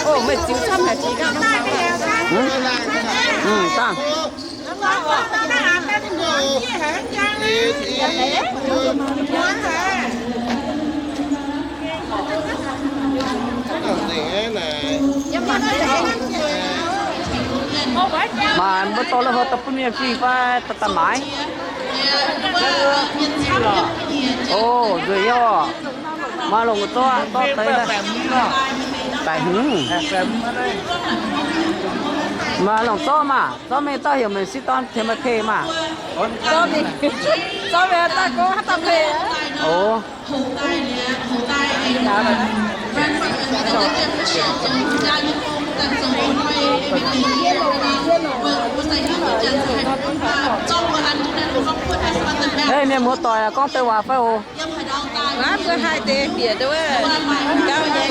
Ov, meih ziux camv haic, ziux ganh camv. Mv, mv, dangh. Maaih mbuo dorh la'hov daaih bun mienh fingx fai daaih daaih maaiz? Ov, nzueic nyei oc. Maaih longc zorqv, zorqv deix daaih. Daic hmz. Maaih longc zorqv maah. Zorqv mingh dauh heuc meih sieqv dorn tengx meih pei maah. Zorqv mingh dauh gorngv haaix dauh pei. Ov. Hei, mienh muoz-doic aah, gorngv deix waac fai oc? Mbuo haih deix bieqc ndau wuov, gauh nyei,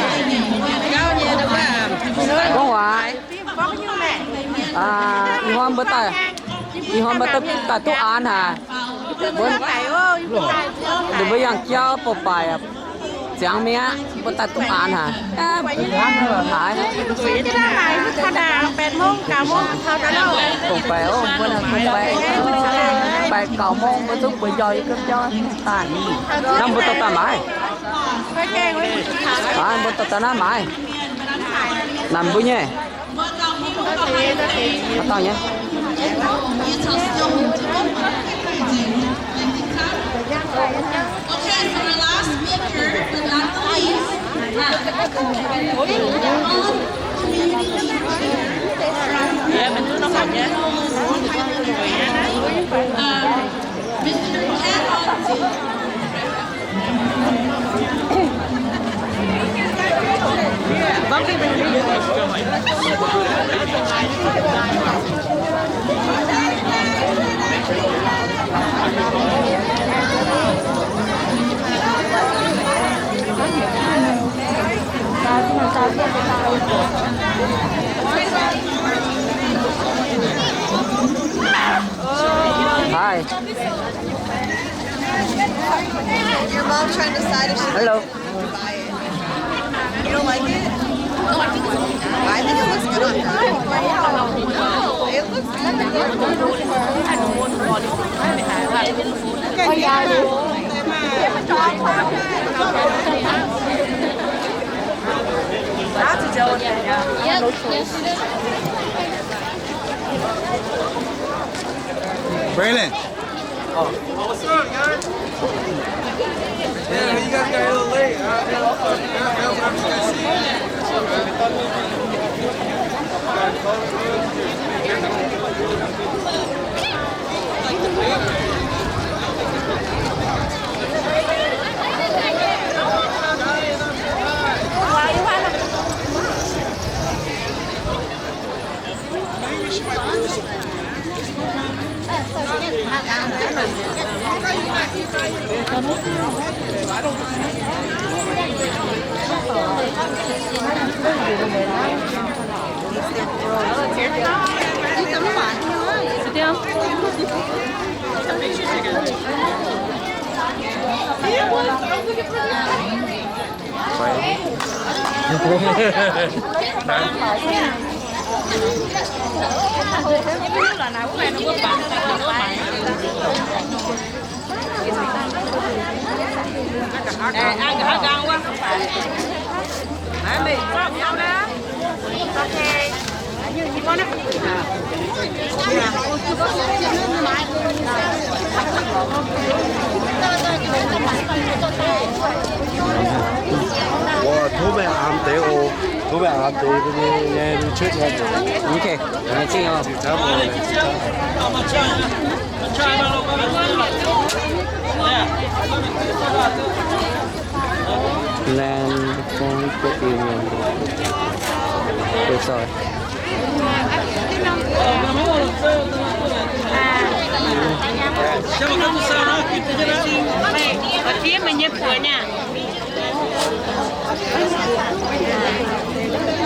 gauh nyei ndau wuov. Gorngv waac. Ih hnoi mbuo daaih, ih hnoi mbuo daaih duqv aanx haic. Mbuo, ninh mbuo yangh jauv bouh baaih, ziangx mi'aqv, mbuo daaih duqv aanx haic. Haiz. Bouh baaih, bouh baaih, baaih gauh mong mbuo zungv bueix njormh yie gapv jauv daaih. Hnamv mbuo dorh daaih maaiz. Aa, mbuo dorh daaih naaiv maaiz. Naaic mbuo nyei. Haaix dauh nyei? Okay, so our last speaker, but not the least, uh, our own community leader, um, Mister Ken Ong Zin. Hi. Your mom trying to decide if she Hello. Buy it. You don't like it? No, I think it's okay. I think it looks good on her. It looks good. Okay. Braylon. Oh. What's up, guys? Yeah, you guys got here a little late. Uh, yeah, yeah, yeah, whatever you guys see. Wow, tov meih aamx deix oc. Tov meih aamx deix nyei, nyei, nyei cuotv nyei. Okay, laengz zingh oc. Laengz zingh camv oc. Laengz zingh camv oc.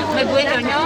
Meih mbuo heuc nyei?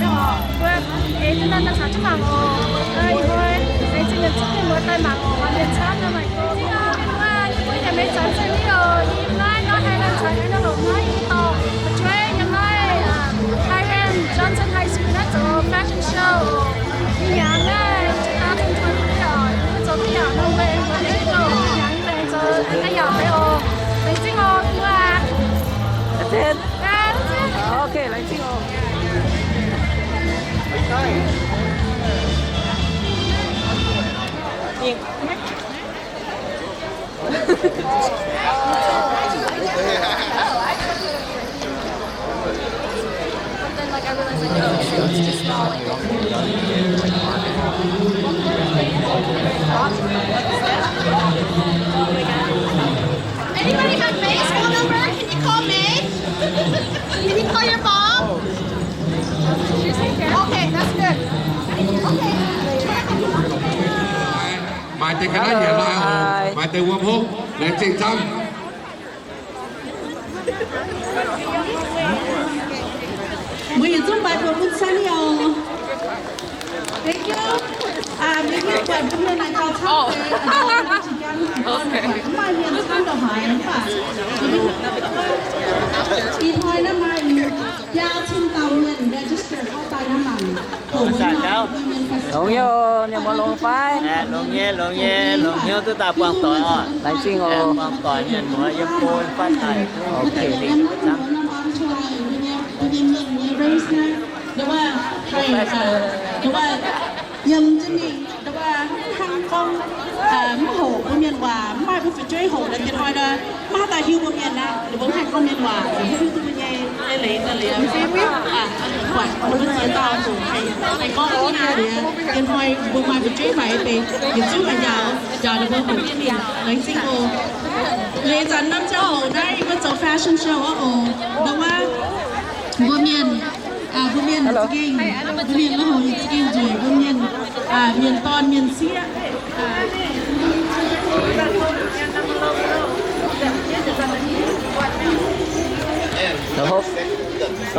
nyei oc. Mbuo eix duqv daaih daaih caux jienv mangc oc. Ih hnoi laengz zingh yietc zungv mienh muoz daaih mangc oc, mienh camv nor mangc. Mbuo yaac maiv zanc se ni oc. Ih naaiv nor Highland caux Antelope naaiv i dauh fu'jueiv yiem naaiv Highland Johnson High School naaiv zoux fashion show. Ih hnyangx naaiv two thousand twenty-three oc, mbuo zoux biauv nor mbuo aengx zoux, ih hnyangx aengx zoux biauv fai oc. Laengz zingh oc mbuo aac. Okay, laengz zingh oc. Anybody have May's phone number? Can you call May? Can you call your mom? Okay, that's good. Okay. Maaih deix ga'naaiv nyanc maaih oc, maaih deix wuom hopv, laengz zingh camv. Mbuo yietc zungv maaih buonc bun Sunny oc. Thank you. Mbuo buatc mbuo mienh naaic gauh camv deix, mv maaih mienh camv ndongc haaix mv baac ih hnoi naaiv maaih biaa cin dauh mienh register gorngv daaih naaiv mangc. Longx nyei oc, mienh muoz longx fai? Longx nyei, longx nyei, longx hnyouv duqv daaih buangh doic oc. Laengz zingh oc. Buangh doic mienh muoz yiem go fatv daaih. Yiem jienv mingh, hnangv gorngv mv hoqc mbuo mienh waac, mv maaih mbuo fu'jueiv hoqc nor, diex hnoi nor mv maaih haaix dauh hiuv mbuo mienh aqv. Ninh mbuo mv haih gorngv mienh waac, hiuv duqv mbuo nyei leiz, leiz, leiz, buatc mbuo ziex dauh hoqc haih gorngv daaih liuz, diex hnoi mbuo maaih fu'jueiv faix deix, yietc zungv haih njaaux, njaaux ninh mbuo hoqc jienv mingh. Laengz zingh oc. Leiz zanc norm ziangh hoc naaiv mbuo zoux fashion show aqv oc. Ndongc wuov mbuo mienh, mbuo mienh za'gengh, mbuo mienh maiv hoc za'gengh nzueic mbuo mienh, mienh dorn mienh sieqv.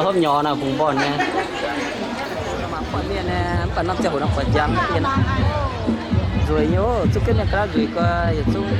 Hopv nyorx naaic bungx mbornh nyei. Mangc buatc mienh, mv baac norm ziangh hoc nor buatc njang mienh. Nzueic nyei oc, zungv jienv mienh ga'naaiv nzueic guai yietc zungv.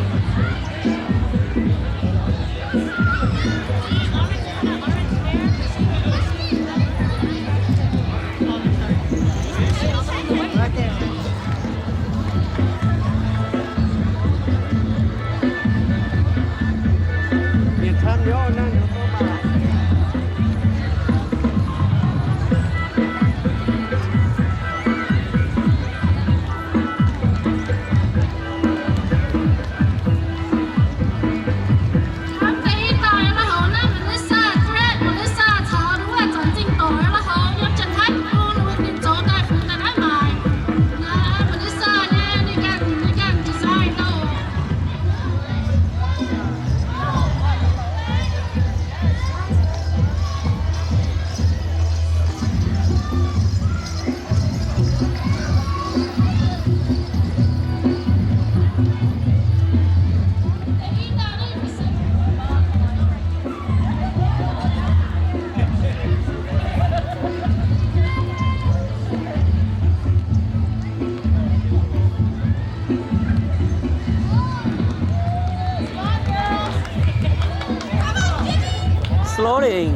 Rolling.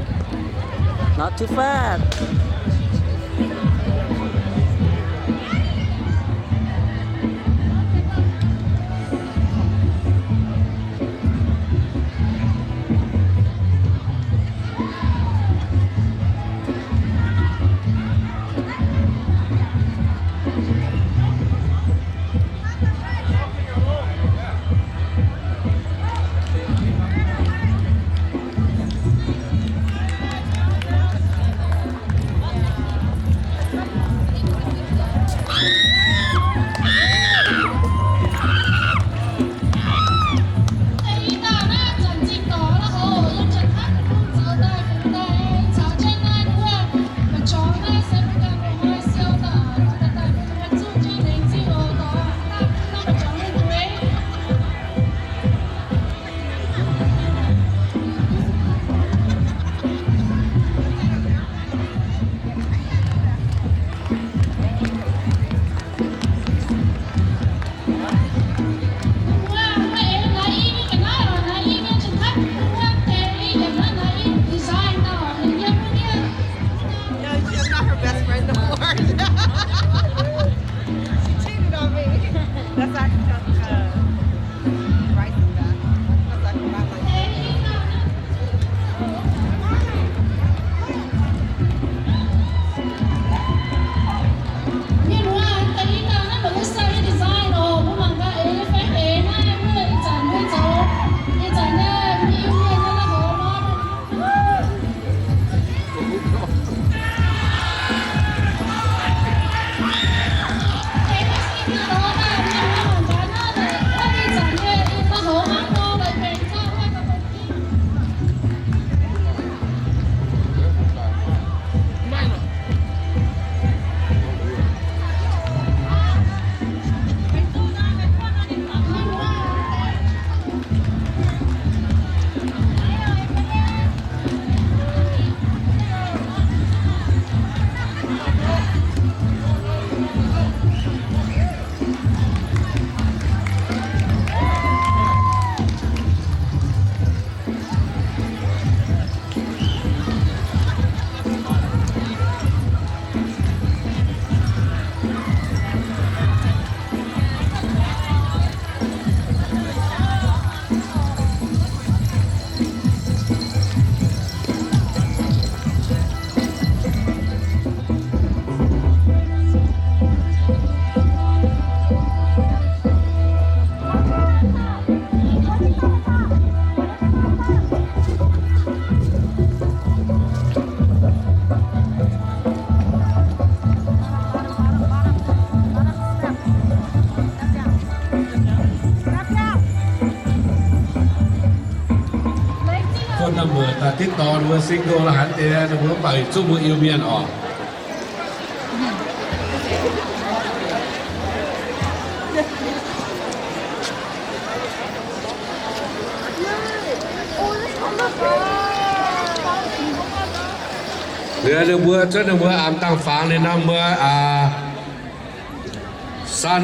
Not too fast. No, she's not her best friend no more. She cheated on me. That's actually, uh, Bryson back. That's actually my life. โฟนนัมเบอร์ ตาติดต่อ mbuo single la'haaix deix, ninh mbuo mv baac zuqc mbuo Iu-Mienh oc. Liuz ninh mbuo cuotv ninh mbuo aengx dangh fangx ninh nor mbuo, aa, Sun,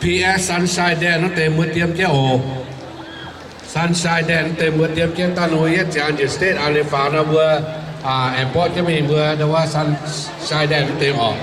P S Sunshine Dance wuov deix mbuo diem jienv oc. Sunshine Dance wuov deix mbuo diem jienv daaih nor, yietv ziangx njiec stage aa liuz faaux nor mbuo, aa, aengx borqv jienv mingh mbuo ndau wuov Sunshine Dance wuov deix oc.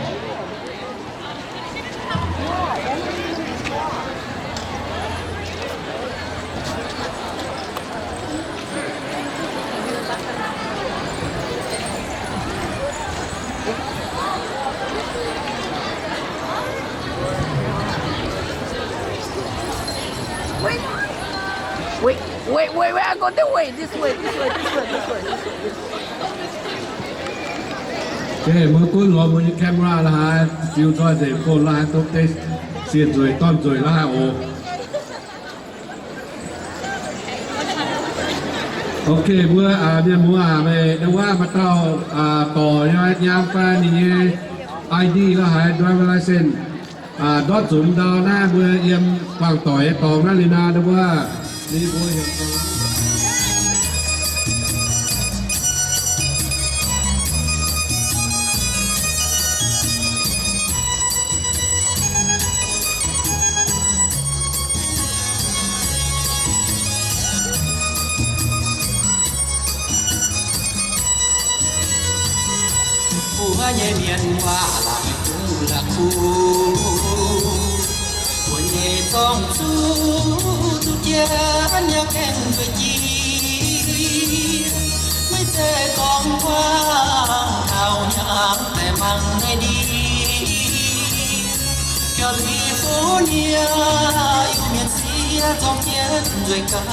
Wait, wait, wait, wait, I go this way, this way, this way, this way, this way, this way, this way. Okay, mbuo gunv lorz mbuo nyei camera la'haaix, ziux zoih nzengc phone la'haaix, duqv deix sienh nzueic dorn nzueic la'haaix oc. Okay, mbuo, aa, mienh muoz aac, meih ndau wuov maaih dauh, aa, dorc nyei nyaam fai ninh nyei I D la'haaix, driver license, aa, ndortv zunc ndau naaiv mbuo yiem buangh doic nyei dorngx naaiv liuz nor, ndau wuov ninh mbuo heuc Mienh waac laaix meih duqv la'kuqv, mbuo nyei zorng-zuqv duqv jienv nyei gaengh zueiz jiex. Maiv zeiz gorngv waac taux hnyangx daaih mangc naaiv ndie. California Iu-Mienh sieqv zorng jienv nzueic gauh,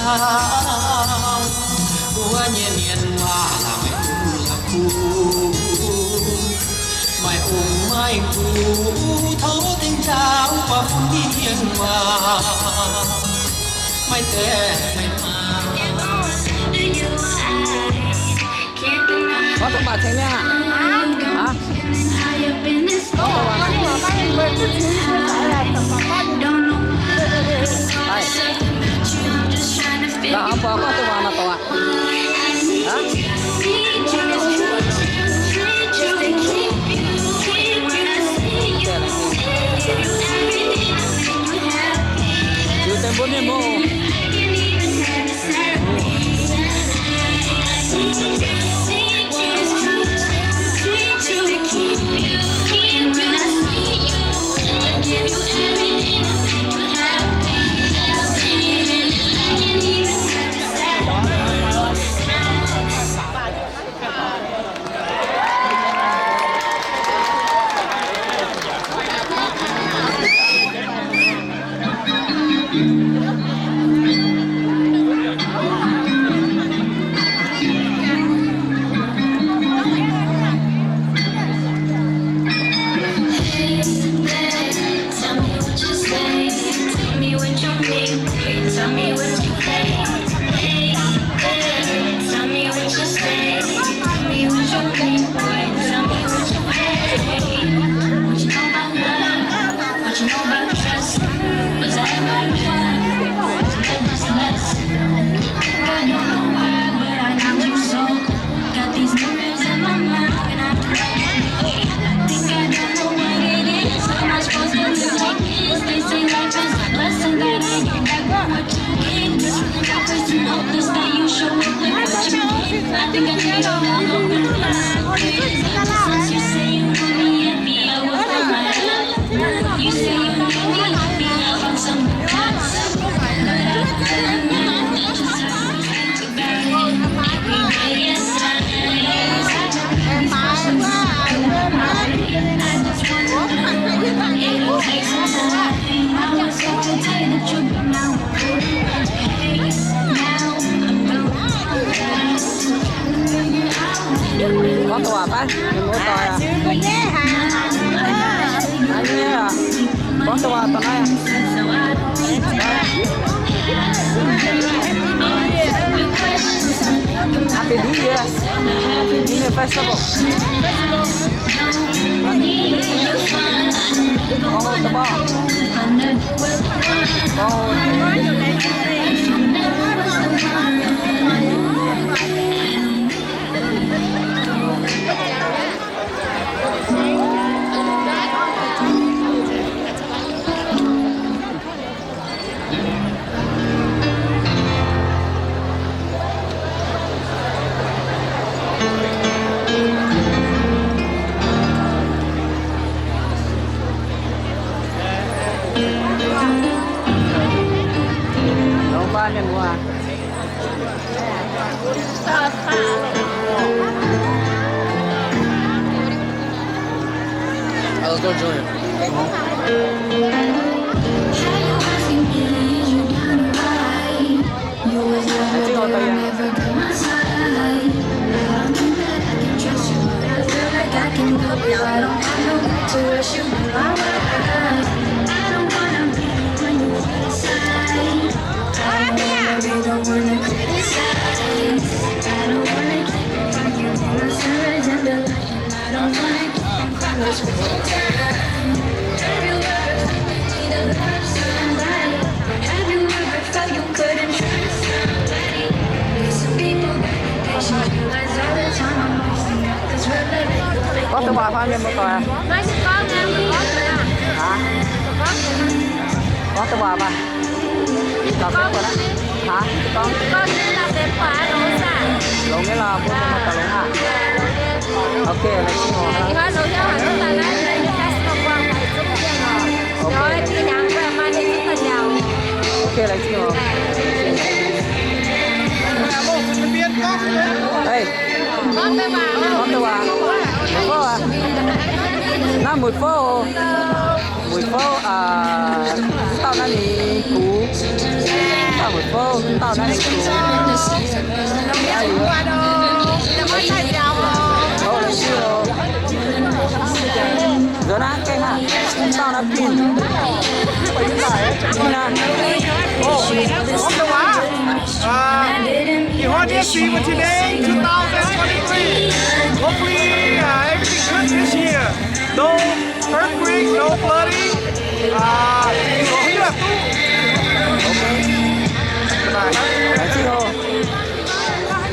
mbuo nyei mienh waac laaix meih duqv la'kuqv. Maaih ong maaih gux tov dengv njaaux buatc fun mienh waac, maiv deix meih maaih. Gorngv dongh waac tengx mienh aqv. Haaix? Da'haaix buatc gorngv dongh waac maiv dongh aqv. Ziux deix mbuo mienh muoz. Tell me what you say, tell me what you mean, tell me what you hate. Hey, hey, tell me what you say, tell me what you mean, boy, tell me what you hate. What you know about love? What you know about trust? Was I ever a villain? Was I ever a mess? I don't know why, but I need you so. Got these memories in my mind, and I can't let you go. I think I don't know what it is. How am I supposed to live like this? They say life is a blessing that I get back what you gave. Just really not facing hopeless that you show up with what you gave. I think I need your love, open up my eyes. Ever since you say you want me, happy I was on my own. You say you need me, happy I found someone else. But I don't know, I just have to think about it. Every day is Saturday. These questions are in my mind. I just wanna know. It will take some time. I was so to tell you the truth, but now I'm older. Hey, now I'm grown. Gorngv dongh waac fai? Mienh muoz doic aac. Hnangv nyei aac. Gorngv dongh waac dongh naaiv. Happy New Year. New Year Festival. Gorngv dongh waac. Gorngv Longx fai mienh muoz? Gorngv dongh waac fai mienh muoz doic? Haaix? Gorngv dongh waac fai? Haaix? Longx nyei lorqc, mbuo mienh muoz doic longx aqv. Okay, laengz zingh oc. Okay, laengz zingh oc. Hei, gorngv deix waac, mueiz fouv aac. Naaiv mueiz fouv oc. Mueiz fouv, aa, dauh naaiv ninh gux. Dauh mueiz fouv, dauh naaiv ninh gux. Nzuonx naaiv gaengh hnangv. Dauh naaiv pin. Pin naaiv. Uh, you want to see what today, two thousand twenty-three. Hopefully, uh, everything good this year. No earthquake, no flooding. Uh, so here too. Okay. Bye. Thank you.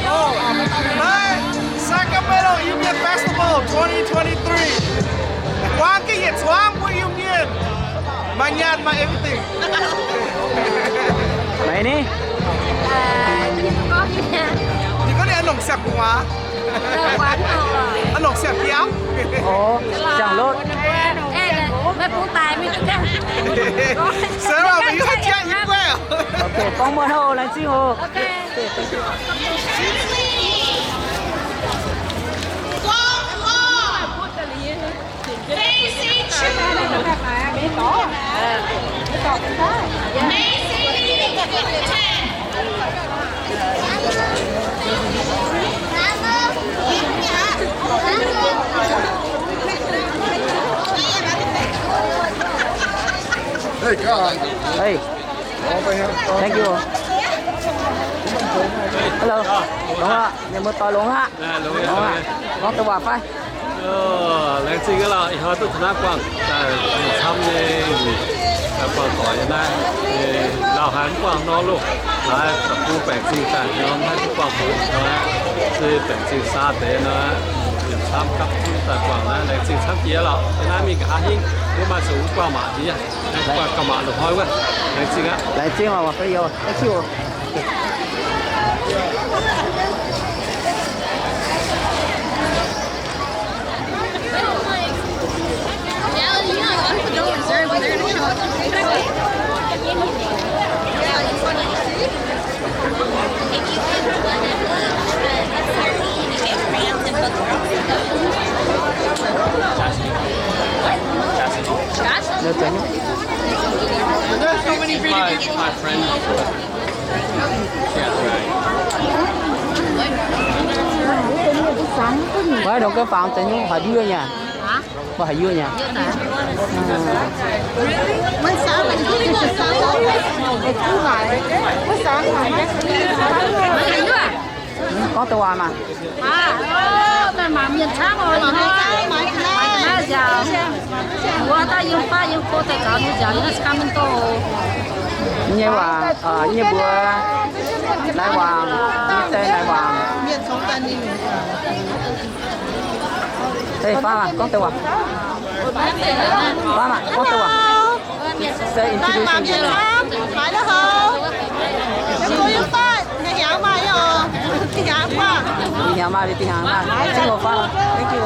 Oh, bye. Sacramento Iu Mien Festival twenty twenty-three. Wang ke yietc zuangx mbuo Iu Mien. Maaih nyaanh maaih everything. Meih ni? Ninh gorngv ninh aqv longc siang-gu'nguaaz. Aqv longc siang-biauv. Orv, siang-lotv. Meih bungx daic mingh duqv. Sarah, meih yiem jatv yie guai. Okay, gorngv muonc oc, laengz zingh oc. Facing two. Facing ten. Hey, God. Hey. Thank you. Hello. Longx aqv. Mienh muoz-doic longx aqv. Longx aqv. Gorngv deix waac fai? Laengz zingh aqv lauh, ih hnoi duqv taux naaiv buangh daaih camv nyei, buangh doic nyei naaiv. Lauh haic mv buangh nor loh, laaix da'bung baengc zingh daaih nor mv haih duqv buangh doic nor, se baengc zingh saa deix nor, yietc camv gapv zunv daaih buangh naaiv. Laengz zingh camv jiex lauh. Naaiv mingh nqa'haav hingv, mbuo maaih zuqc mv buangh mangc jiex. Laengz zingh aqv. Laengz zingh oc, thank you. There's so many pretty people. My, my friend. Mbuo haaix ndongc ganh fangx deix nyungc, haaix yuoqv nyei? Mbuo haaix yuoqv nyei? Gorngv deix waac maah. Mangc mienh camv oc, ih hnoi mangc ga'naaiv nziaauc. Mbuo daaih yiem faatv yiem go daaih gaux nyei nziaauc, yiem naaiv Sacramento. Nyei waac, nyei mbuox naaiv waac, nyei deix naaiv waac. Ei, faav maah, gorngv deix waac. Faav maah, gorngv deix waac. Say introduce yourself. Ninh hnyangx maaih, ninh hnyangx maaih. Thank you.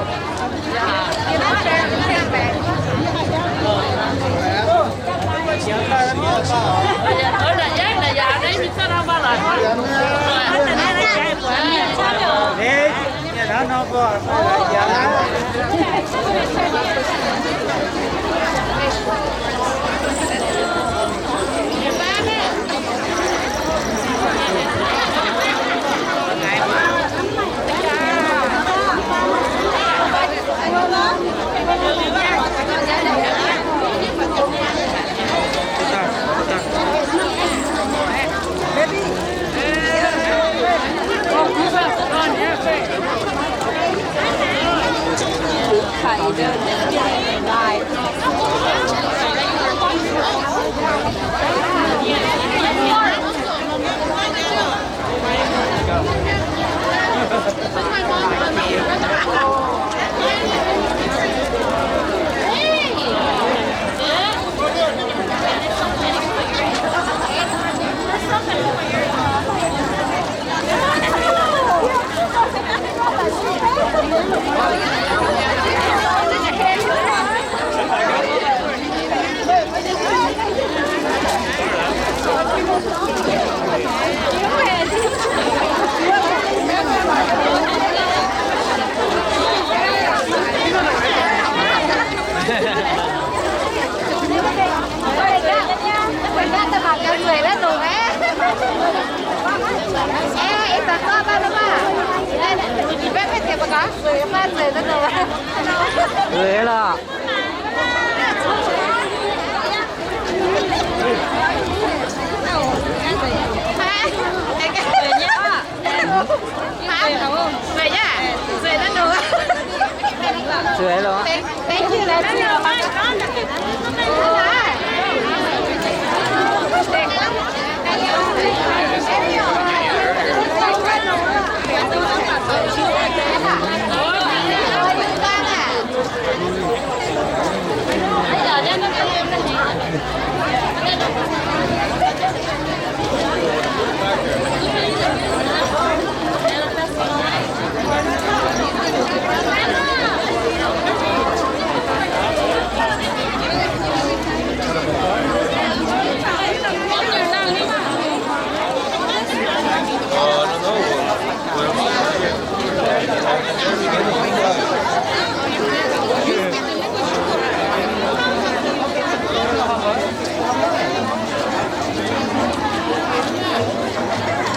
Zueiz lorqc. Zueiz lorqc.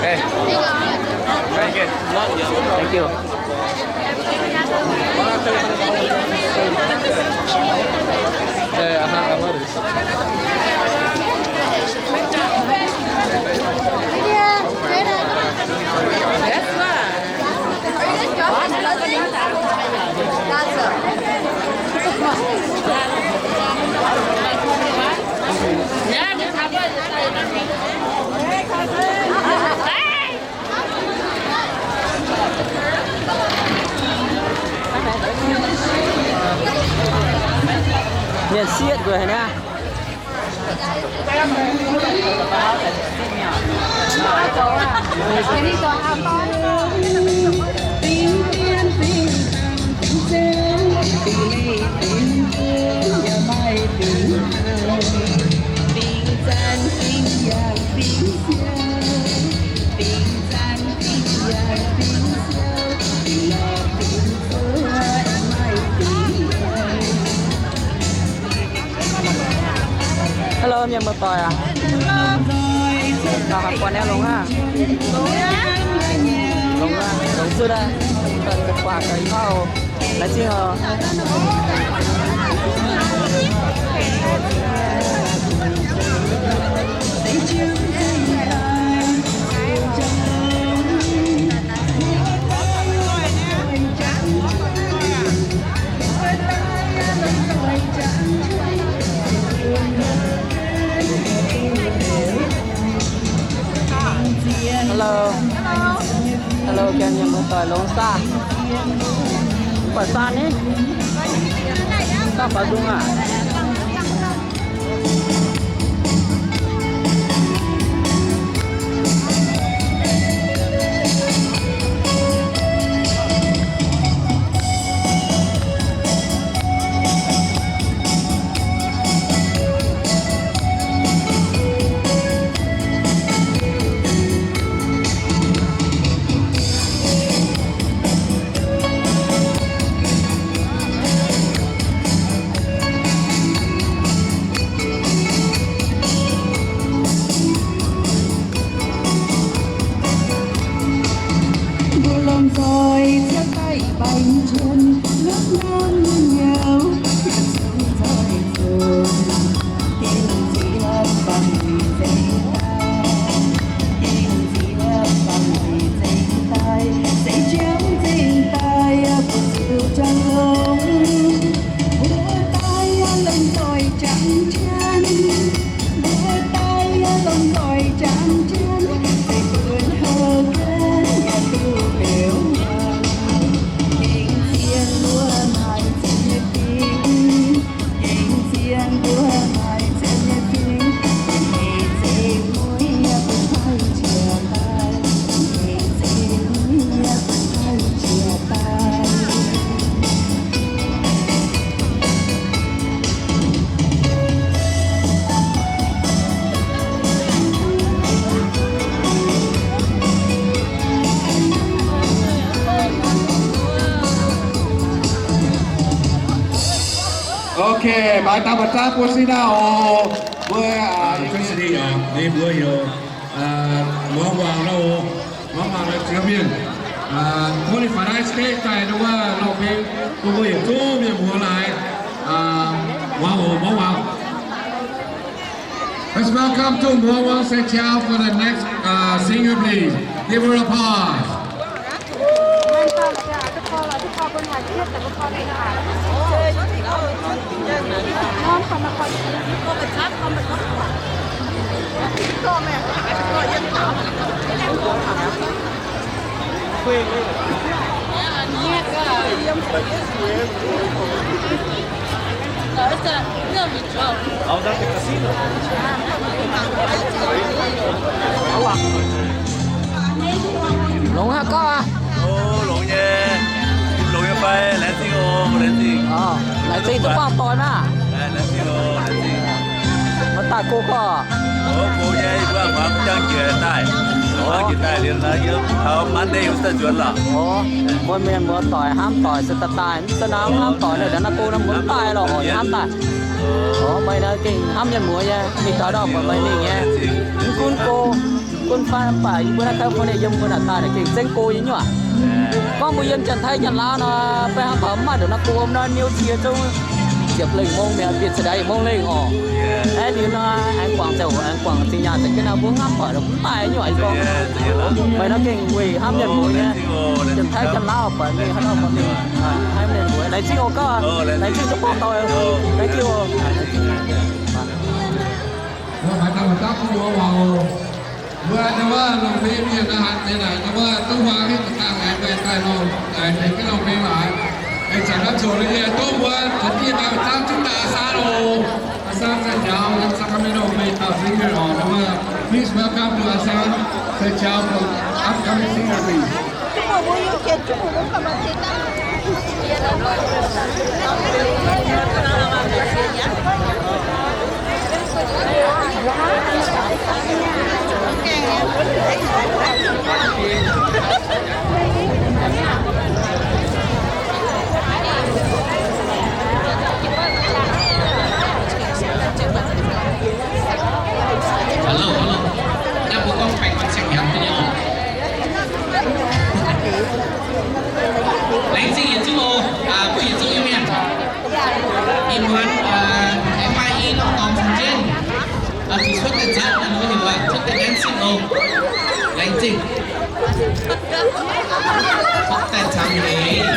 Hey. Thank you. Thank you. Eh, aha, apa tu? Mienh sieqv nzueic haic niaa. Hello, mienh muoz-doic aac. Taux haaix buatc naaiv longx aqv. Longx aqv, longx zutv aqv. Daaih guangc gaax hnangv oc. Laengz zingh oc. Hello. Hello, ganh mienh muoz-doic longx saah? Mv baac saah ni? Saah faaux nzung aac? Ok, mangc dangh mbuo zangv buo sin naaiv oc. Mbuo, aa, mbuo heuc, aa, muangx waac nor oc. Muangx waac naaiv ziex mienh. Twenty-five stage daaih nduov wuov lorh bing, bun mbuo yietc zungv mienh muoz laaix. Wow, wow, wow. Let's welcome to Muoz Wang Seix Chau for the next, uh, singer, please. Give her applause. Longx haaix gauh aqv? O, longx nyei. Longx nyei fai? Laengz zingh oc, laengz zingh. O, laengz zingh duqv buangh doic maah. Laengz zingh oc, laengz zingh. Maiv daaih go gauh. O, go nyei, yie mbuo muangx jangx jiex daaih. Muangx jiex daaih liuz nor, yiem taux Monday yie mbuo daaih nzuonx lorqc. O, mbuo mienh muoz doic hnamv doic se daaih daaih, mv za'naaiv mv hnamv doic nor, liuz naaiv go nor mbuo mv daaih lorqc, oix hnamv daaih. O, meih naaiv gengh hnamv mienh muoz nyei, mingh taux ndau buatc meih mingh nyei. Mv gunv go, gunv fai mv baac yie mbuo naaiv California yiem mbuo naaic daaih naaic gengh zengv go nyei nyuoqc. Gorngv mbuo yiem Janx-Taiv Janx-Lauv nor, beiv hnangv taux mv maaih nduqc naaiv go nor, niu cie zungv ziepc lengh mong mi'aqv, bieqc ceix daaih yietc mong lengh oc. Aeqv, liuz nor aengx guangc ziangh hoc aengx guangc zinh nyaanh za'gengh naaiv mbuo hnamv baac mv daaih nyuoqc. Gorngv meih naaiv gengh weic hnamv mienh muoz nyei, Janx-Taiv Janx-Lauv buatc mingh, haaix dauh buatc mingh, hnamv mienh muoz. Laengz zingh oc gauh, laengz zingh duqv buangh doic. Thank you. Mbuo haaix dauh daav duqv mbuo waac oc. Mbuo ndau wuov longc mbei mienh naaiv hatc deix naaic, ndau wuov duqv huaang hitv daaih aengx daaih longc, aengx deix jienv longc mbei waac. Aengx zanc naaiv zoux nyei dongh mbuo zoux dieh daaih zaangv zunv daaih Aa Saan oc. Aa Saan Sai Jaux, Sacramento, mbei dauh singer oc. Ndau wuov, please welcome to Aa Saan Sai Jaux for upcoming singer, please. Hello, hello. Naaiv mbuo gorngv baengh orn siang hnyangx duqv nyei oc. Laengz zingh yietc zungv oc, mbuo yietc zungv Iu-Mienh. Ih muonz aengx maaih i norm dorngx caux jienv, zuqc cuotv daaih nzatv, mbuo heuc cuotv daaih dancing oc. Laengz zingh. Cuotv daaih cangx leiz.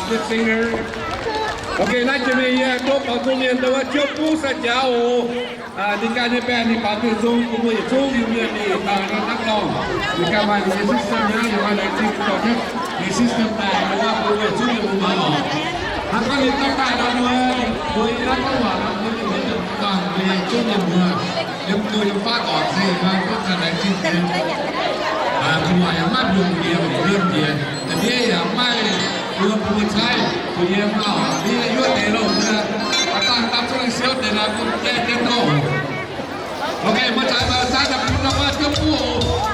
Good singer. Okay, naaiv jiex mingh yie gorngv taux duqv mienh ndau wuov Ziouv Buv Sai Jaux oc. Ninh ganh nyei band ninh baaux duqv nzung bun mbuo yietc zungv Iu-Mienh mingh taux naaiv daaih lorngh. Ninh ganh maaih ninh nyei system nyei, ninh maaih ninh zingh dorh jienv ninh system daaih, ninh mbuo yietc zungv mienh muoz oc. Hnangv gorngv ninh dorh daaih nor mbuo, mbuo yiem naaiv gorngv waac nor mbuo mienh muoz daaih mbuo yietc zungv mienh muoz yiem go yiem fatv oc, se hnangv gorngv ganh laengz zingh nyei. Gu'nguaaic yaac maiv mbiungc njiec, mbiungc njiec, da'ndiev yaac maiv mbuo mbuo caaiv, mbuo yiem auv, mbuo yuoqv deix loh mbuo, aa dangh dapv zungv siouv deix naaiv bun jaiv jienv gorngv. Okay, mbuo caux mbuo caaiv daaih bun ndau wuov Ziouv Buv oc.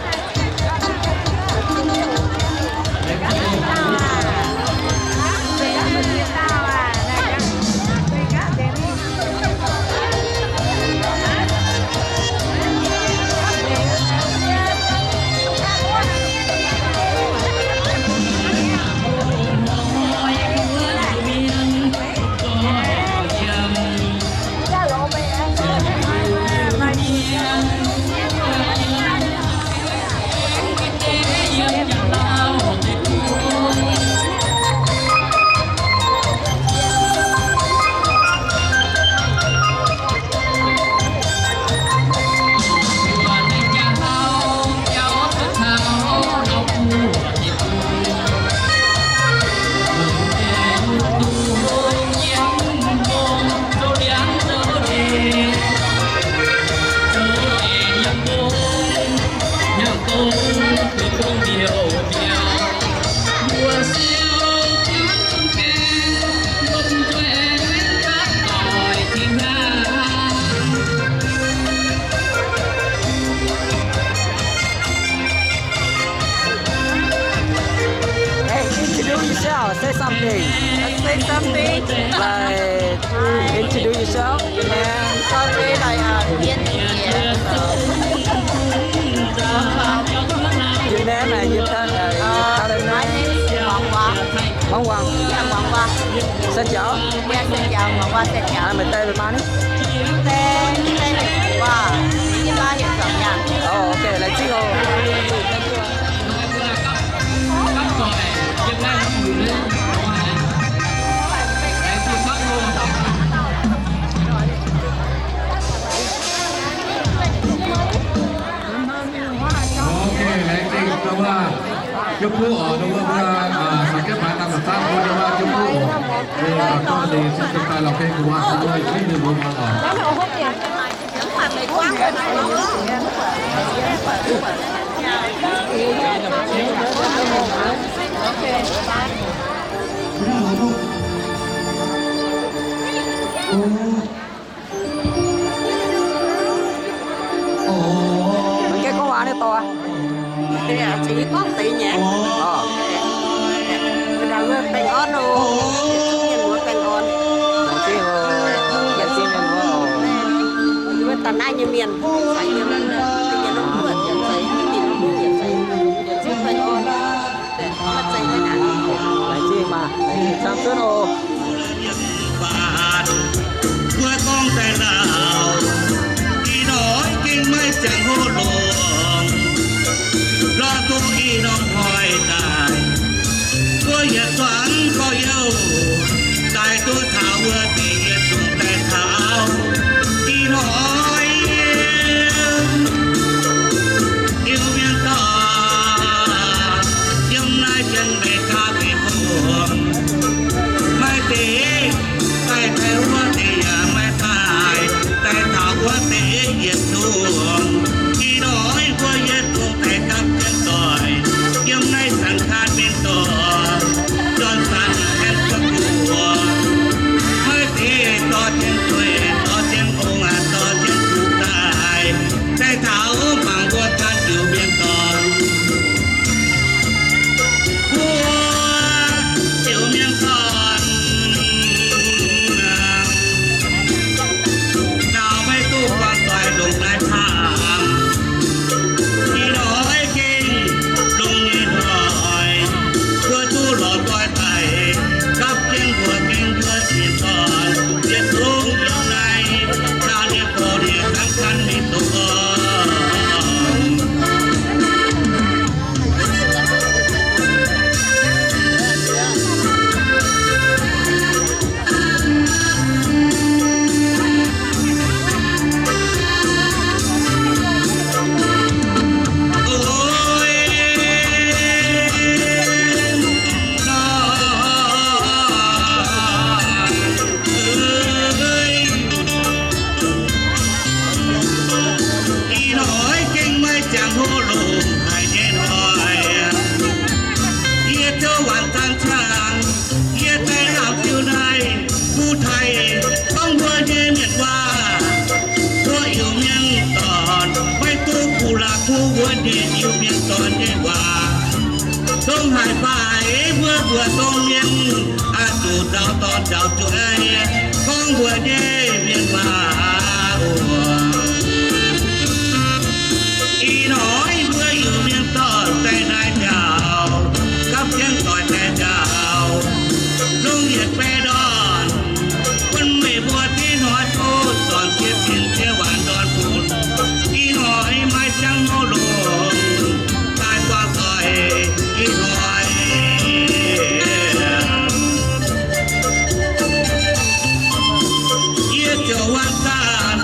Like, introduce yourself. And your name and your country. Uh, my name is Wang Wang. Wang Wang. Yeah, Wang Wang. Sa Jao? Yeah, Sa Jao. Wang Wang Sa Jao. I'm a Taiwan money. Oh, okay. Like, ok, laengz zingh ndau wuov jienv buv oc, ndau wuov mbuo caux jienv maaih naamh mbuo zaangv mbuo ndau wuov jienv buv oc. Gorngv deix cingx daaih lorz gengh gu'nguaaz mbuo cingv mienh mbuo muangx oc. Mv gaengh gorngv waac naaiv dorh. Cingx gorngv deix nyei. Baengh orn oc. Mienh muoz baengh orn. Wuov da'naaiv nyei mienh, yietc zungv baengh orn. Laengz zingh maah, laengz zingh camv cuotv oc. Mbuo gorngv daaih lauh, ih hnoi gengh maiv ziangh hoc longx, lorz duqv ih norm hnoi daaih. Mbuo yietc zungv gorx-youz daaih duqv taux wuov deix, yietc zungv daaih taux ih hnoi. Iu-Mienh dorn, yiem naaiv jienv Meiv Gaa Meiv Fong, maiv deix daaih taux wuov deix yaac maiv daaih, daaih taux wuov deix yietc zungv. Ih hnoi mbuo yietc zungv daaih gapv jienv doic, yiem naaiv zanc kaav mienh dorn, jorn zanc aengx zuqc mbuox, maiv deix dorh jienv dueiv, dorh jienv ong, dorh jienv zuqc daaih, daaih taux mangc mbuo ganh Iu-Mienh dorn. Mbuo Iu-Mienh dorn, naaiv maiv duqv buangh doic longc naaiv camv. Ih hnoi gengh longx nyei hnoi, mbuo duqv lorz doic daaih gapv jienv mbuo gengh mbuo mienh dorn, yietc zungv yiem naaiv naaiv nyei gorx nyei zanc kaav mienh dorn. Ih hnoi gengh maiv ziangh hoc longc haic nyei hnoi. Yie zoux waanc zaang caangh, yie daaih lamh jiu naaiv kuv taaih gorngv mbuo nyei mienh waac. Mbuo Iu-Mienh dorn maiv duqv kuv laaix kuv mbuo nyei Iu-Mienh dorn nyei waac. Dongh haaix faix mbuo mbuox dongh mienh, aa, zuqc nzaaux dorn nzaaux jueiv gorngv mbuo nyei mienh waac oc. Ih hnoi mbuo Iu-Mienh dorn daaih naaiv njaaux, gapv jienv doic daaih njaaux, longx yietc baeqv ndorn, bun meih mbuo div hnoi tov zornc jiex fingx jiex waanc ndorn bun. Ih hnoi maiv ziangh hoc longc daaih buangh doic ih hnoi. Yie ziouc waanc zaanc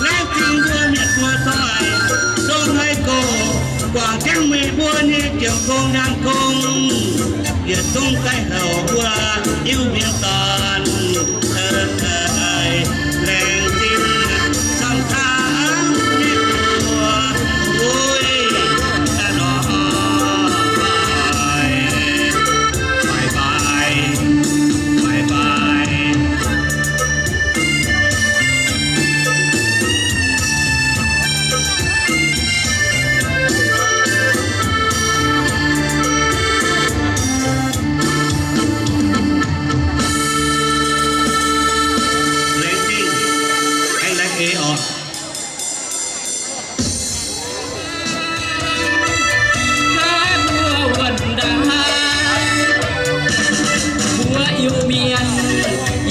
laengz zingh mbuo mienh mbuo doic, dongh haaix gorngv guangc jienv meih mbuo nyei jiem gong nyaanh gong, yietc zungv daaih houc mbuo Iu-Mienh dorn. Laengz zingh camv-camv nyei mbuo, uix, daaih nor, bye bye, bye bye. Mbuo wuonh ndaangc, mbuo Iu-Mienh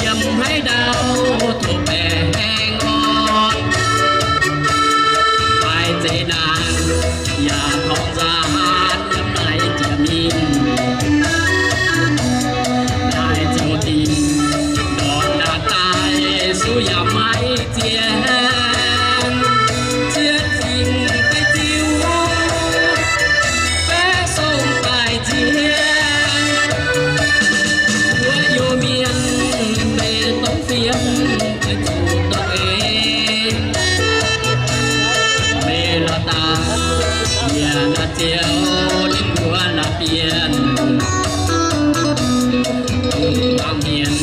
yiem haaix ndau tov baengh orn. Maaih zeix naanc yaac torngv nzaanx yiem naaiv jiex mingh. Naaiv ziouc dingc ndortv ndaangc daaih, suv yaac maiv ziangh. Zien fingx deix ziux, baeqv song daaih nziex. Mbuo Iu-Mienh meih dongh fiem, meih zuqc dongh eix. Meih la'daaih yie naaiv ziouc ninh mbuo naaiv bienh. Dongh muangx mienh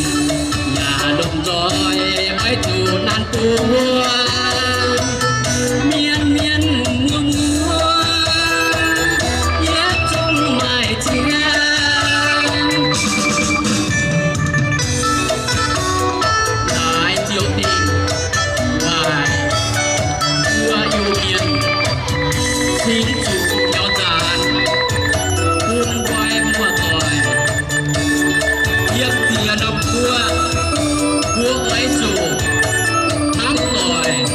yaac lomh nzoih, oix zuqc nanv duqv mienh mienh muoz muoz, yietc zungv maaih ziangh. Naaiv ziouc dingc waaic mbuo Iu-Mienh cingx zuqc biaux nzaanx bun nqoi muoz-doic yiem ziex norm guoqv. Mbuo oix zuqc hnamv doic,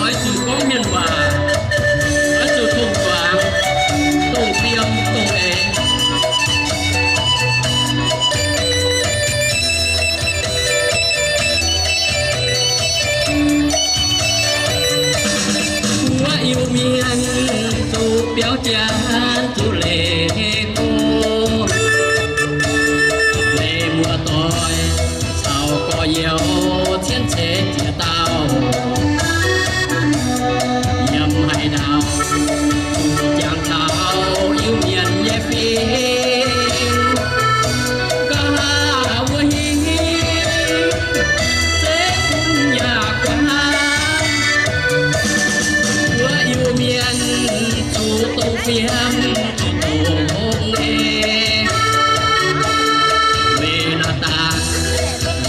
oix zuqc gorngv mienh waac, oix zuqc tong-zuangx, dongh fiem dongh eix. Mbuo Iu-Mienh zuqc biaux janx zuqc leiz go, leiz muoz-doic caux gorx-youz cienx ceix jiex dauh. Yiem haaix ndau zuqc jangx taux Iu-Mienh nyei fingx, nqa'haav wuov hingv zeiv fun yaac guaav. Mbuo Iu-Mienh zuqc dongh fiem, zuqc dongh hngongx nyei. Weic naaiv daaih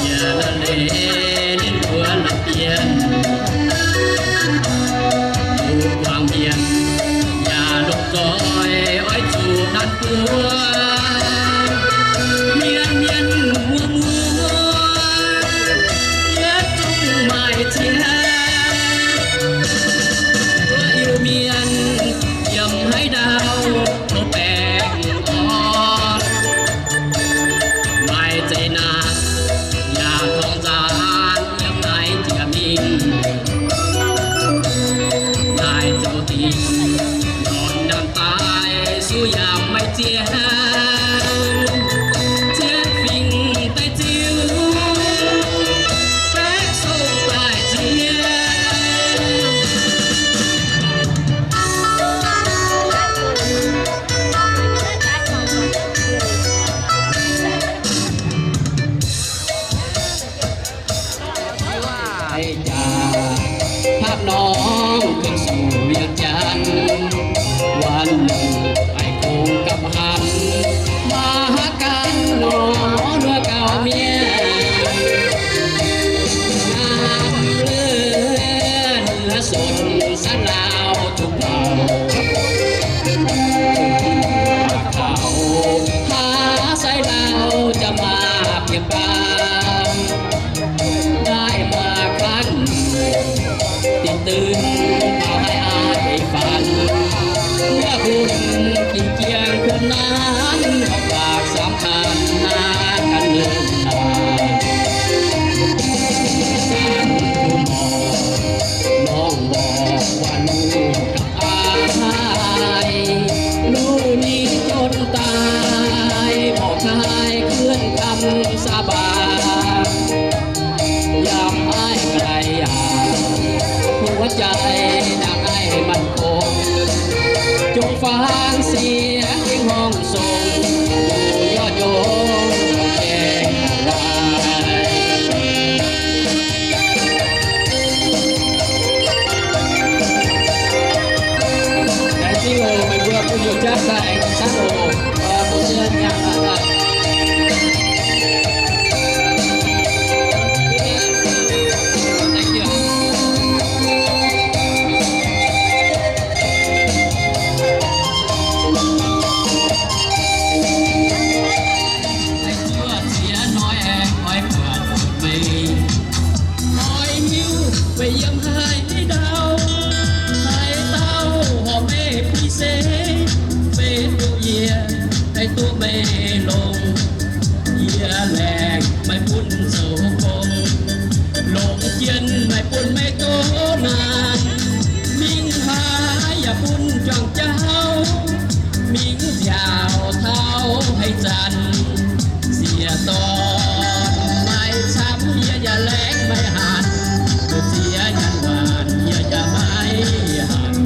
yie naaiv leiz ninh mbuo naaiv bienh, zuqc buangh mienh yaac lomh nzoih, oix zuqc nanv duqv mienh mienh muoz muoz, yietc zungv maaih ziangh. Mbuo Iu-Mienh yiem haaix ndau tov baengh orn. Maaih zeix naanc yaac torngv nzaanx yiem naaiv jiex mingh. Naaiv zoux dingc ndortv ndaangc daaih, suv yaac maiv ziangh. Zien fingx daaih ziux, baeqv song daaih nziex. Ih jaax hnangv norm kuinx suqc Wiev Janx, วันหนึ่ง haih kungx gapv hanx mangc gaax nor nduov gauh mienh. Naamh leunh sonx saanv laauv zuqc bauc, kaux hlaax sai laauv jaa maah bieqc baamh. Daaih maaih kangv dinh dinh, baac haih a'feix faanx. Wuov hungh jiex jienv kuonx nanv, horpc baac samx kaanx ganh lungh naaic. Norm mborqc waac-luc gapv aiv, luv ninh jonx daaih, mborqc taaih kuonx kamv saa baac. Yaac maiv gaax yaac, หัวใจ naaic maiv manc kongx. Jomc faang sienx gengh horngh songx, yaac njormh gaengh waac. Laengz zingh oc, meih mbuo bun heuc jaav daaih aengx camv oc. Thank you. Haiz ndau, haiz ndau, horpc meih fih seix, feix duqv yie, haih duqv meih longx. Yie laengz maaih bun zoux gong, longc jien maaih bun meih doh naanc. Mingh haaix yaac bun juangc jauv, mingh nziaauc taux haaix zanc. Sieqv dorn maaih camv, yie yaac laengz maaih hatc. Mbu'ziex nyanc waanc, yie yaac maiv hatc.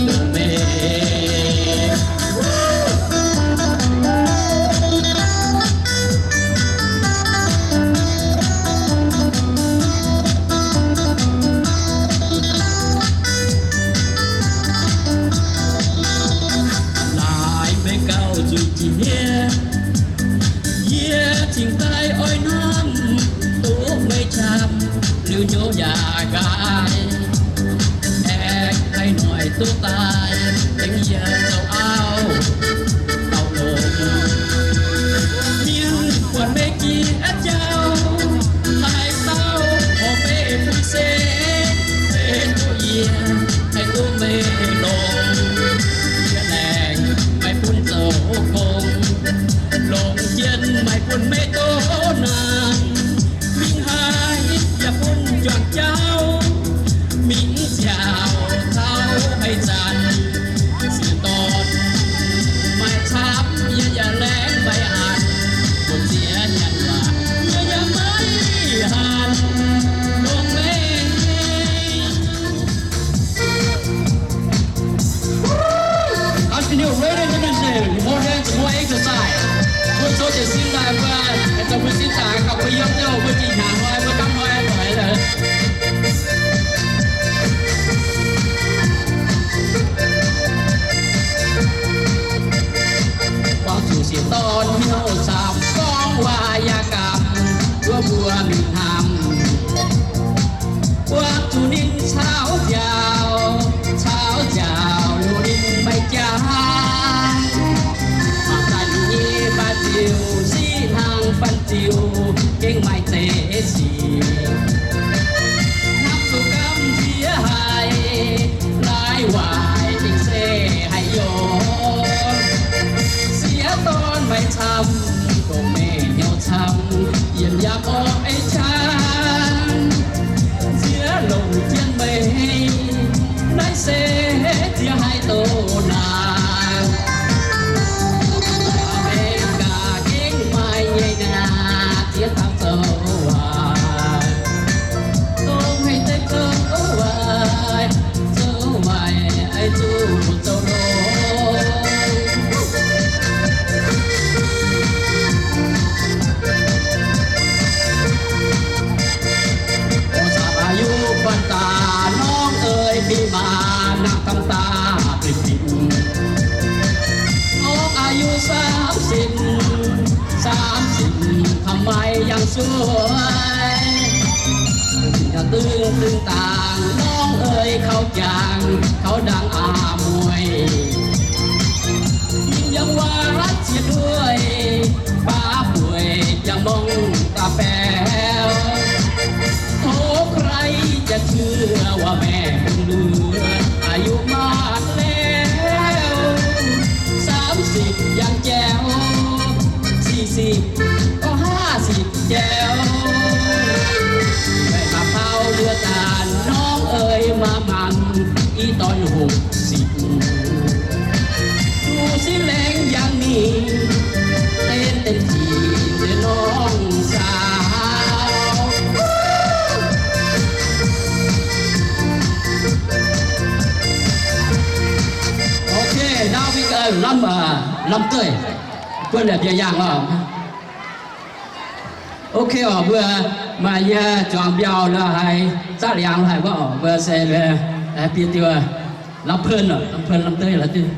Dongh meih laaix meih gauh nzuih jiex hniev. Yie cingx daaih oix hnamv duqv meih qam, liuz nyouz yaac nqaai. Aengx haih noic duqv daaih, tengx yie zoux auv, auv longx. Mienh buatc meih jiex jauv, haaix dauh horpc meih fih seix, feix duqv yie, haih duqv meih longx. Yie laengz maaih bun zoux gong, longc jien maaih bun meih doh naanc. Mingh haaix yaac bun juangc jauv, mingh nziaauc taux haaix zanc. Sieqv dorn maaih camv, yie yaac laengz maaih hatc. Mbu'ziex nyanc waanc, yie yaac maiv hatc. Dongh meih Continue, ladies and gentlemen, more dance, more exercise. Mbuo zoux jienv sin daaih, mbuo zoux mbuo sin daaih, gauh mbuo yiem nyei, mbuo jiex hnyangx hnoi, mbuo gamh hnoi doic. Buangh zuqc sieqv dorn hnyouv camv, gorngv waac yaac gamh, mbuo mbuo mingh hnamv. Buangh zuqc ninh caux nziaauc, caux nziaauc liuz ninh maiv jaaix. Mangc daaih ninh nyei baav ziux, siqv hnangv baav ziux, gengh maaih deix sic. Hnamv zuqc gamh nziex haic, laaix waaic dingc se haic yoc. Sieqv dorn maiv camv, dongh meih hnyouv camv, yiem yaac oix qangx. Nziex longc jienv meih, naaiv se ziex haiz doz naanc. Mbuo gaax gengh maaih nyei naaic ziex dauh zoux waaic. Dongh haaix deix zoux waaic, zoux waaic zuqc zoux longx. Ong camv อายุ fatv daaih น้องเอ๋ย fih maac nangh camv daaih fih fih. น้องอายุสามสิบ สามสิบ ทำไมยังสวย Dingh dingh dangh น้องเอ๋ย เขาจาง เขาดังอำมวย Ninh yiem waac ziex nduoih, baav bueix jangx mongh da'baeqc. ใครจะเชื่อว่าแม่บุญเหลือ อายุมากแล้ว สามสิบยังแจ๋ว สี่สิบก็ห้าสิบแจ๋ว แม่มะพร้าวเลือดตาล น้องเอ๋ยมามัน อีตอนหกสิบ ดูสิแรงยังมี เต้นเต็มที่เลยน้องสาว Ok, ndau mingh lamh, lamh dueiv, buonv la'bieiv yangh oc. Ok oc, mbuo maaih yie zuangx mbiauh la'haiz, zaqv liangx la'haiz wuov oc, mbuo se mbuo biei diuh lamh peun oc, lamh peun lamh dueiv la'duih.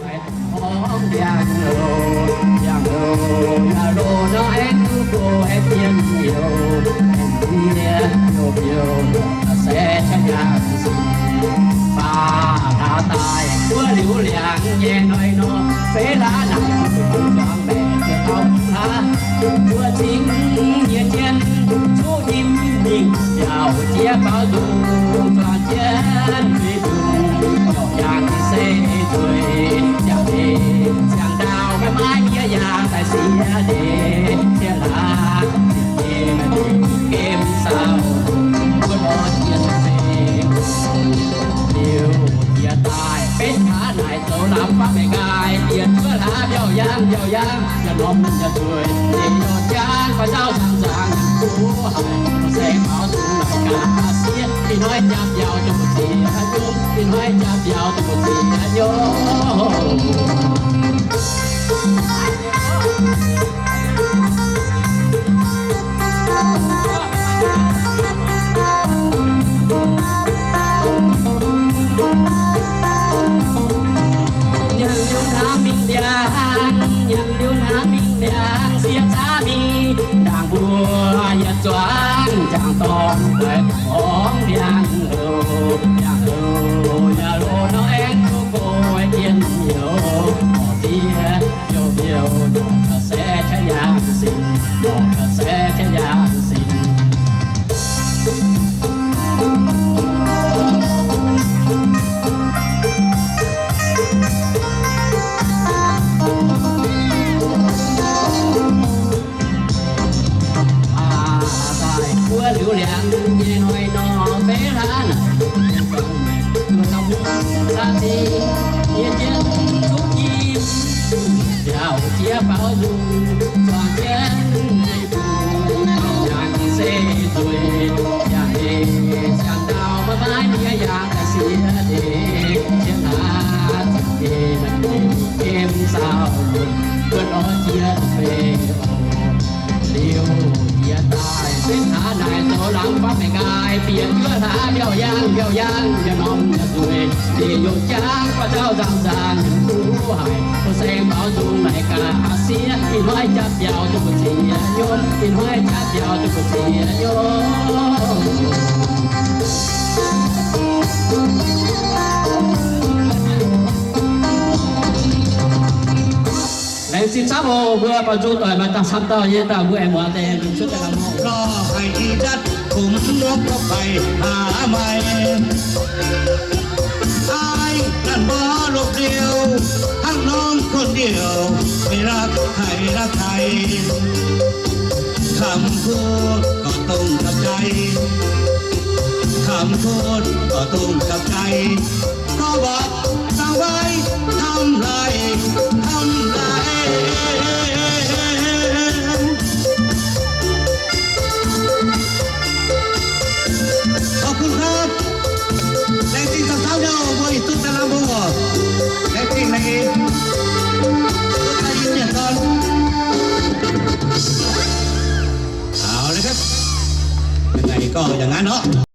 Baac taux daaih wuov liuz liangx nyei hnoi nor, feix laaix naaic zuqc zuangx maengc zuqc taux mungv hlaax, mbuo cingx nyei jienv zuqc nyim mingh biaux jiex baaux nzung zuangx jiex Baav meih nqaai bieqc juov hlaax mbiauh yaangh mbiauh yaangh, yaac norm yaac nzueic, ninh yaac jangv baav zauv nzangc nzangc, ninh kuv haic, saeng faaux nzung naaic gaax sieqv, ih hnoi jaa mbiauh duqv ziex nyungc, ih hnoi jaa mbiauh duqv ziex nyungc. Nyanc liuz hnangv mingh ndiangx, nyanc liuz hnangv mingh ndiangx, sieqv caav mingh ndaangc mbuo yietc zuangx jangx dorngx daaih horngz ndiangx-houc, ndiangx-houc yaac loz nor aengx duqv goiv dien youz, morc diev biouv biouv, se qaqv yangh sin, morc se qaqv yangh sin. Daaih buov liuz liangx nyei hnoi nor, beiv hlaax naaic, mbuo lamh hungh la'zing, yie jienv zuqv nyim, biauv jiex faaux nzung, zuangx jienv nyei bung, yangh se nzueic, yangh nyei siang-ndau maiv maaih miev yangh daaih sieqv deix, jienv hlaax zinh deix maaih nyei mingh gemh saauv lunc, buonv orv jiex fei oc. Liuz yie daaih setv hlaax naaic zoux lamz baav meih nqaai bieqc juov hlaax mbiauh yaangh mbiauh yaangh, yaac norm yaac nzueic, ninh yaac jangv baav zauv nzangc nzangc, kuv haic, saeng faaux nzung naaic gaax sieqv, ih hnoi jaa mbiauh duqv ziex nyungc, ih hnoi jaa mbiauh duqv ziex nyungc. Laengz zingh camv oc. Mbuo baaux nzung doic maaih dangh camv dauh nyei daaih mbuo aengx muangx deix cuotv daaih lamz oc. Lorh haic i jatv, kumx muoqv gorngv faix hlaax maaih. Aai, naanc mborqv lopv liouh, hnangv norm kuonx liouh, meih lakv haic lakv haic. Kamx kutv gorqv dongh gapv jai, kamx kutv gorqv dongh gapv jai. Gorngv mbuox dangh waiv hnamv laaix, hnamv laaix. ขอบคุณครับ Laengz zingh camv camv nyei oc, mbuo ih duqv daaih lamh mbuo oc. Laengz zingh laengz zingh. Duqv daaih yiem mienh dorn. เอาละครับ ยังไงก็อย่างนั้นเนาะ